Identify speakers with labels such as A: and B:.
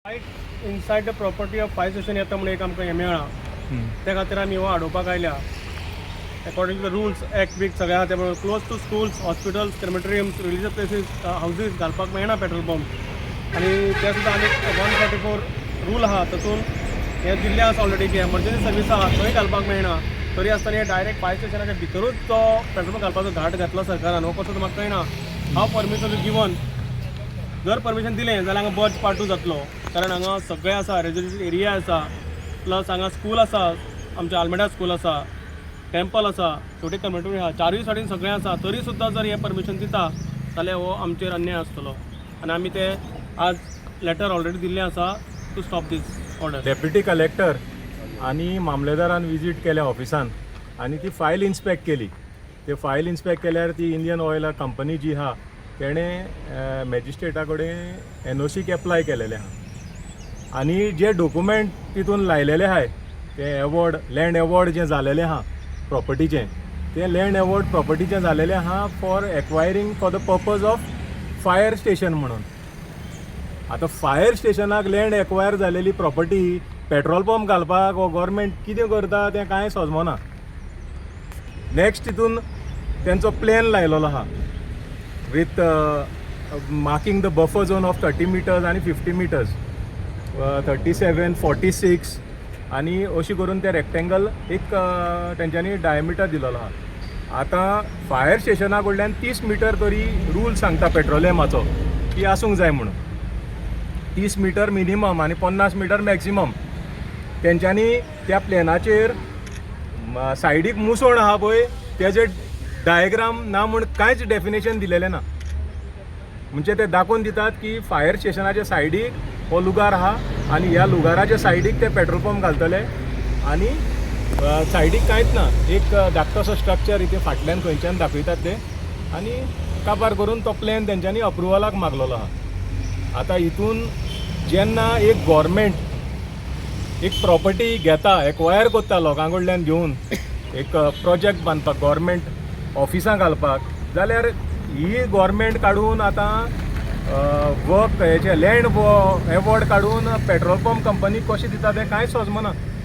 A: Right inside the property of fire station येता म्हणून एक आमकां हें मेळ्ळां. त्या खातीर आमी हो हाडोवपाक आयल्या. According to the rules, act बीक सगळें आहा. ते close to schools, hospitals, crematoriums, religious places, houses घालपाक मेळना पेट्रोल पंप. आनी ते सुद्दां आनी 144 रूल आहा, तातूंत हे दिल्लें आसा ऑलरेडी की एमर्जन्सी सर्वीस आहा थंय घालपाक मेळना. तरी आसतना हे डायरेक्ट फायर स्टेशनाच्या भितरूच तो पेट्रोल पंप घालपाचो घाट घातला सरकारान, हो कसो तो म्हाका कळना. हांव परमिशन गिवन, जर परमिशन दिलें जाल्यार हांगा बर्च पार्ट 2 जातलो, कारण हांगा सगळें आसा, रेजिडेन्शियल एरिया आसा, प्लस हांगा स्कूल आसा, आमचें आल्मेडा स्कूल आसा, टेम्पल आसा, छोटी कम्युनिटी आसा, चारूय सायडीन सगळें आसा. तरी सुद्दां जर हें परमिशन दिता जाल्यार हो आमचेर अन्याय आसतलो आनी आमी ते आज लेटर ऑलरेडी दिल्लें आसा to stop these order.
B: Deputy collector आनी मामलेदारान विजीट केल्या ऑफिसान आनी ती फायल इन्स्पेक्ट केली. ते फायल इन्स्पेक्ट केल्यार ती इंडियन ऑयल कंपनी जी आहा, तेणें मॅजिस्ट्रेटा कडेन एनओसीक एप्लाय केलेलें आहा आनी जे डॉक्युमेंट तितून लायलेले आहाय, ते एवॉर्ड, लँड एवॉर्ड जें जालेलें आहा प्रॉपर्टीचें, तें लँड एवॉर्ड प्रॉपर्टीचें जालेलें आहा for acquiring for the purpose of fire station म्हणून. आतां फायर स्टेशनाक लँड एक्वायर जालेली प्रॉपर्टी पेट्रोल पंप घालपाक हो गव्हर्मेंट कितें करता तें कांय समजना. नेक्स्ट, तितून तेंचो प्लॅन लायलेलो आहा with marking the buffer zone of 30 meters आनी 50 meters, 37, 46 आनी अशी करून ते रेक्टेंगल एक तेंच्यांनी डायमिटर दिलेलो आहा. आतां फायर स्टेशना कडल्यान 30 मिटर तरी रूल सांगता पेट्रोलियमाचो की आसूंक जाय म्हणून, 30 मिटर मिनिमम आनी 50 मिटर मॅक्सिमम. तेंच्यांनी त्या प्लॅनाचेर सायडीक मुसण आहा पळय, तेजे डायग्राम ना म्हूण कांयच डेफिनेशन दिलेलें ना. म्हणजे ते दाखोवन दितात की फायर स्टेशनाच्या सायडीक हो लुगार आहा आनी ह्या लुगाराच्या सायडीक ते पेट्रोल पंप घालतले आनी सायडीक कांयच ना. एक धाकटोसो स्ट्रक्चर इथे फाटल्यान खंयच्यान दाखयतात ते आनी काबार करून तो प्लॅन तेंच्यांनी अप्रुवलाक मागलेलो आहा. आतां हितून जेन्ना एक गव्हर्मेंट एक प्रॉपर्टी घेता, एक्वायर करता लोकां कडल्यान घेवन एक प्रोजेक्ट बांदपाक, गव्हर्मेंट ऑफिसां घालपाक, जाल्यार ही गव्हर्मेंट काडून आतां वर्क हेचे लँड एवॉर्ड काडून पेट्रोल पंप कंपनी कशें दिता तें कांयच समजना.